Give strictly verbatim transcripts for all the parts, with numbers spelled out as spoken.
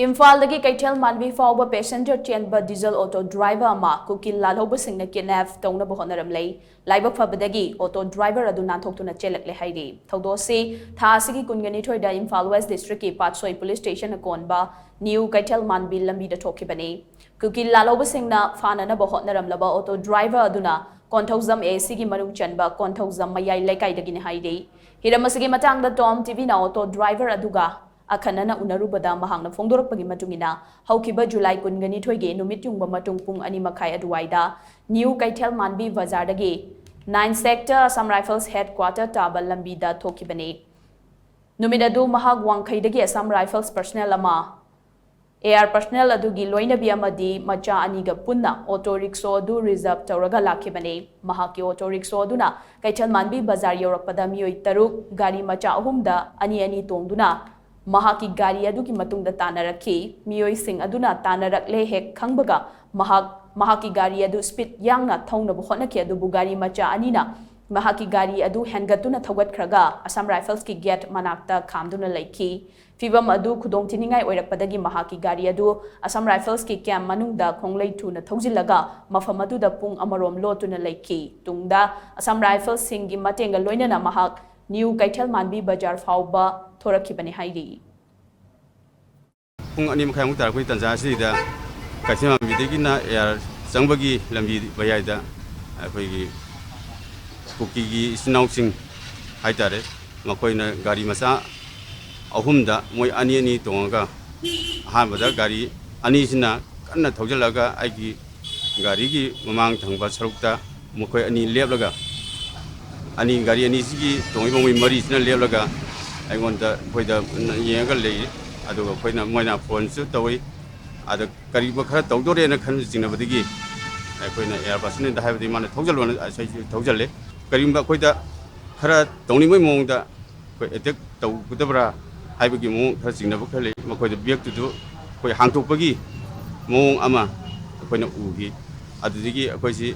ꯏꯝꯐꯥꯜꯗꯒꯤ ꯀꯩꯊꯦꯜ ꯃꯥꯟꯕꯤ ꯐꯥꯎꯕ ꯄꯦꯁꯦꯟꯖꯔ ꯆꯦꯟꯕ ꯗꯤꯖꯜ ꯑꯣꯇꯣ ꯗ꯭ꯔꯥꯏꯚꯔ ꯑꯃ ꯀꯨꯀꯤ ꯂꯥꯜꯍꯧꯕꯁꯤꯡꯅ ꯀꯤꯗꯅꯦꯞ ꯇꯧꯅꯕ ꯍꯣꯠꯅꯔꯝꯂꯦ꯫ ꯂꯥꯏꯕꯛ ꯐꯕꯗꯒꯤ ꯑꯣꯇꯣ ꯗ꯭ꯔꯥꯏꯚꯔ ꯑꯗꯨ ꯅꯥꯟꯊꯣꯛꯇꯨꯅ ꯆꯦꯜꯂꯛꯂꯦ ꯍꯥꯏꯔꯤ꯫ ꯊꯧꯗꯣꯛ ꯑꯁꯤ ꯊꯥ ꯑꯁꯤꯒꯤ ꯀꯨꯟꯒ ꯅꯤꯊꯣꯏꯗ ꯏꯝꯐꯥꯜ ꯋꯦꯁ ꯗꯤꯁꯇ꯭ꯔꯤꯛꯀꯤ ꯄꯥꯠꯁꯣꯏ ꯄꯨꯂꯤꯁ ꯁ꯭ꯇꯦꯁꯟꯅ ꯀꯣꯟꯕ ꯅ꯭ꯌꯨ ꯀꯩꯊꯦꯜ ꯃꯥꯟꯕꯤ ꯂꯝꯕꯤꯗ ꯊꯣꯛꯈꯤꯕꯅꯤ꯫ ꯀꯨꯀꯤ ꯂꯥꯜꯍꯧꯕꯁꯤꯡꯅ ꯐꯥꯅꯅꯕ ꯍꯣꯠꯅꯔꯝꯂꯕ ꯑꯣꯇꯣ ꯗ꯭ꯔꯥꯏꯚꯔ ꯑꯗꯨꯅ ꯀꯣꯟꯊꯧꯖꯝ ꯑꯦ ꯁꯤꯒꯤ ꯃꯅꯨꯡ ꯆꯟꯕ ꯀꯣꯟꯊꯧꯖꯝ ꯃꯌꯥꯏ ꯂꯩꯀꯥꯏꯗꯒꯤꯅꯤ ꯍꯥꯏꯔꯤ꯫ ꯍꯤꯔꯝ ꯑꯁꯤꯒꯤ ꯃꯇꯥꯡꯗ ꯇꯣꯝ ꯇꯤꯚꯤꯅ ꯑꯣꯇꯣ ꯗ꯭ꯔꯥꯏꯚꯔ ꯑꯗꯨꯒ ꯑꯈꯟꯅꯅ ꯎꯅꯔꯨꯕꯗ ꯃꯍꯥꯛꯅ ꯐꯣꯡꯗꯣꯔꯛꯄꯒꯤ ꯃꯇꯨꯡ ꯏꯟꯅ, ꯍꯧꯈꯤꯕ ꯖꯨꯂꯥꯏ ꯀꯨꯟꯒ ꯅꯤꯊꯣꯏꯒꯤ ꯅꯨꯃꯤꯠ ꯌꯨꯡꯕ ꯃꯇꯨꯡ ꯄꯨꯡ ꯑꯅꯤ ꯃꯈꯥꯏ ꯑꯗꯨꯋꯥꯏꯗ ꯅ꯭ꯌꯨ ꯀꯩꯊꯦꯜ ꯃꯥꯟꯕꯤ ꯕꯖꯥꯔꯗꯒꯤ nine sector Assam rifles head quarter ꯇꯥꯕ ꯂꯝꯕꯤꯗ ꯊꯣꯛꯈꯤꯕꯅꯤ꯫ ꯅꯨꯃꯤꯠ ꯑꯗꯨ ꯃꯍꯥꯛ ꯋꯥꯡꯈꯩꯗꯒꯤ ꯑꯁꯥꯝ ꯔꯥꯏꯐꯜꯁ ꯄꯔꯁꯅꯦꯜ ꯑꯃ, ꯑꯦ ꯑꯥꯔ ꯄꯔꯁꯅꯦꯜ ꯑꯗꯨꯒꯤ ꯂꯣꯏꯅꯕꯤ ꯑꯃꯗꯤ ꯃꯆꯥ ꯑꯅꯤꯒ ꯄꯨꯟꯅ ꯑꯣꯇꯣ ꯔꯤꯛꯁꯣ ꯑꯗꯨ ꯔꯤꯖꯔꯚ ꯇꯧꯔꯒ ꯂꯥꯛꯈꯤꯕꯅꯤ꯫ ꯃꯍꯥꯛꯀꯤ ꯑꯣꯇꯣ ꯔꯤꯛꯁꯣ ꯑꯗꯨꯅ ꯀꯩꯊꯦꯜ ꯃꯥꯟꯕꯤ ꯕꯖꯥꯔ ꯌꯧꯔꯛꯄꯗ ꯃꯤꯑꯣꯏ ꯇꯔꯨꯛ ꯒꯥꯔꯤ ꯃꯆꯥ ꯑꯍꯨꯝꯗ ꯑꯅꯤ ꯑꯅꯤ ꯇꯣꯡꯗꯨꯅ ꯃꯍꯥꯛꯀꯤ ꯒꯥꯔꯤ ꯑꯗꯨꯒꯤ ꯃꯇꯨꯡꯗ ꯇꯥꯟꯅꯔꯛꯈꯤ꯫ ꯃꯤꯑꯣꯏꯁꯤꯡ ꯑꯗꯨꯅ ꯇꯥꯟꯅꯔꯛꯂꯦ ꯍꯦꯛ ꯈꯪꯕꯒ ꯃꯍꯥꯛ ꯃꯍꯥꯛꯀꯤ ꯒꯥꯔꯤ ꯑꯗꯨ ꯁ꯭ꯄꯤꯗ ꯌꯥꯡꯅ ꯊꯧꯅꯕ ꯍꯣꯠꯅꯈꯤ, ꯑꯗꯨꯕꯨ ꯒꯥꯔꯤ ꯃꯆꯥ ꯑꯅꯤꯅ ꯃꯍꯥꯛꯀꯤ ꯒꯥꯔꯤ ꯑꯗꯨ ꯍꯦꯟꯒꯠꯇꯨꯅ ꯊꯧꯒꯠꯈ꯭ꯔꯒ ꯑꯁꯥꯝ ꯔꯥꯏꯐꯜꯁꯀꯤ ꯒꯦꯠ ꯃꯅꯥꯛꯇ ꯈꯥꯝꯗꯨꯅ ꯂꯩꯈꯤ꯫ ꯐꯤꯚꯝ ꯑꯗꯨ ꯈꯨꯗꯣꯡꯊꯤꯅꯤꯡꯉꯥꯏ ꯑꯣꯏꯔꯛꯄꯗꯒꯤ ꯃꯍꯥꯛꯀꯤ ꯒꯥꯔꯤ ꯑꯗꯨ ꯑꯁꯥꯝ ꯔꯥꯏꯐꯜꯁꯀꯤ ꯀꯦꯝꯞ ꯃꯅꯨꯡꯗ ꯈꯣꯡꯂꯩ ꯊꯨꯅ ꯊꯧꯖꯤꯜꯂꯒ ꯃꯐꯝ ꯑꯗꯨꯗ ꯄꯨꯡ ꯑꯃꯔꯣꯝ ꯂꯣꯠꯇꯨꯅ ꯂꯩꯈꯤ꯫ ꯇꯨꯡꯗ ꯑꯁꯥꯝ ꯔꯥꯏꯐꯜꯁꯁꯤꯡꯒꯤ ꯃꯇꯦꯡꯒ ꯂꯣꯏꯅꯅ ꯃꯍꯥꯛ ꯅ꯭ꯌꯨ ꯀꯩꯊꯦꯜ ꯃꯥꯟꯕꯤ ꯕꯖꯥꯔ ꯐꯥꯎꯕ ꯊꯣꯔꯛꯈꯤꯕꯅꯤ ꯍꯥꯏꯔꯤ꯫ ꯄꯨꯡ ꯑꯅꯤ ꯃꯈꯥꯏꯃꯨꯛ ꯇꯥꯔꯛꯄꯒꯤ ꯇꯥꯟꯖꯥ ꯑꯁꯤꯗ ꯀꯩꯊꯦꯜ ꯃꯥꯟꯕꯤꯗꯒꯤꯅ ꯑꯦꯌꯥꯔ ꯆꯪꯕꯒꯤ ꯂꯝꯕꯤ ꯃꯌꯥꯏꯗ ꯑꯩꯈꯣꯏꯒꯤ ꯀꯨꯀꯤꯒꯤ ꯏꯆꯤꯟ ꯏꯅꯥꯎꯁꯤꯡ ꯍꯥꯏꯇꯥꯔꯦ, ꯃꯈꯣꯏꯅ ꯒꯥꯔꯤ ꯃꯆꯥ ꯑꯍꯨꯝꯗ ꯃꯣꯏ ꯑꯅꯤ ꯑꯅꯤ ꯇꯣꯡꯉꯒ ꯑꯍꯥꯟꯕꯗ ꯒꯥꯔꯤ ꯑꯅꯤꯁꯤꯅ ꯀꯟꯅ ꯊꯧꯖꯤꯜꯂꯒ ꯑꯩꯒꯤ ꯒꯥꯔꯤꯒꯤ ꯃꯃꯥꯡ ꯊꯪꯕ ꯁꯔꯨꯛꯇ ꯃꯈꯣꯏ ꯑꯅꯤ ꯂꯦꯞꯂꯒ, ꯑꯅꯤ, ꯒꯥꯔꯤ ꯑꯅꯤꯁꯤꯒꯤ ꯇꯣꯡꯉꯤꯕ ꯃꯣꯏ ꯃꯔꯤꯁꯤꯅ ꯂꯦꯞꯂꯒ ꯑꯩꯉꯣꯟꯗ, ꯑꯩꯈꯣꯏꯗ ꯌꯦꯡꯉꯒ ꯂꯩ꯫ ꯑꯗꯨꯒ ꯑꯩꯈꯣꯏꯅ, ꯃꯣꯏꯅ ꯐꯣꯟꯁꯨ ꯇꯧꯏ꯫ ꯑꯗ ꯀꯔꯤꯒꯨꯝꯕ ꯈꯔ ꯇꯧꯗꯣꯔꯦꯅ ꯈꯟꯕ ꯆꯤꯡꯅꯕꯗꯒꯤ ꯑꯩꯈꯣꯏꯅ ꯑꯦꯌꯥꯔ ꯄꯥꯔꯁꯟꯗ ꯍꯥꯏꯕꯗꯤ ꯃꯥꯅ ꯊꯧꯖꯜꯂꯣꯅ ꯑꯩꯁꯨ ꯊꯧꯖꯜꯂꯦ꯫ ꯀꯔꯤꯒꯨꯝꯕ ꯑꯩꯈꯣꯏꯗ ꯈꯔ ꯇꯧꯅꯤꯡꯕꯒꯤ ꯃꯑꯣꯡꯗ ꯑꯩꯈꯣꯏ ꯑꯦꯇꯦꯛ ꯇꯧꯒꯗꯕ꯭ꯔꯥ ꯍꯥꯏꯕꯒꯤ ꯃꯑꯣꯡ ꯈꯔ ꯆꯤꯡꯅꯕ ꯈꯔ ꯂꯩ꯫ ꯃꯈꯣꯏꯗ ꯕꯦꯒꯇꯨꯁꯨ ꯑꯩꯈꯣꯏ ꯍꯥꯡꯇꯣꯛꯄꯒꯤ ꯃꯑꯣꯡ ꯑꯃ ꯑꯩꯈꯣꯏꯅ ꯎꯈꯤ꯫ ꯑꯗꯨꯗꯒꯤ ꯑꯩꯈꯣꯏꯁꯤ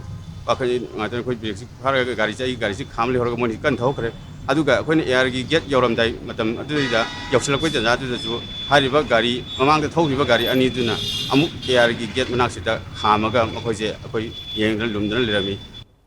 ꯄꯥꯈꯠ ꯉꯥꯛꯇꯅ ꯑꯩꯈꯣꯏ ꯕ꯭ꯔꯦꯛꯁꯤ ꯐꯥꯔꯒ ꯒꯥꯔꯤꯁꯤ, ꯑꯩꯒꯤ ꯒꯥꯔꯤꯁꯤ ꯈꯥꯝ ꯂꯩꯍꯧꯔꯒ ꯃꯣꯏꯅ ꯀꯟꯅ ꯊꯧꯈ꯭ꯔꯦ꯫ ꯑꯗꯨꯒ ꯑꯩꯈꯣꯏꯅ ꯑꯦ ꯑꯥꯔꯒꯤ ꯒꯦꯠ ꯌꯧꯔꯝꯗꯥꯏ ꯃꯇꯝ ꯑꯗꯨꯗꯩꯗ, ꯌꯧꯁꯤꯜꯂꯛꯄꯩ ꯇꯥꯟꯖꯥꯗꯨꯗꯁꯨ ꯍꯥꯏꯔꯤꯕ ꯒꯥꯔꯤ, ꯃꯃꯥꯡꯗ ꯊꯧꯈꯤꯕ ꯒꯥꯔꯤ ꯑꯅꯤꯗꯨꯅ ꯑꯃꯨꯛ ꯑꯦ ꯑꯥꯔꯒꯤ ꯒꯦꯠ ꯃꯅꯥꯛꯁꯤꯗ ꯈꯥꯝꯃꯒ ꯃꯈꯣꯏꯁꯦ ꯑꯩꯈꯣꯏ ꯌꯦꯡꯗꯅ ꯂꯨꯝꯗꯅ ꯂꯩꯔꯝꯃꯤ꯫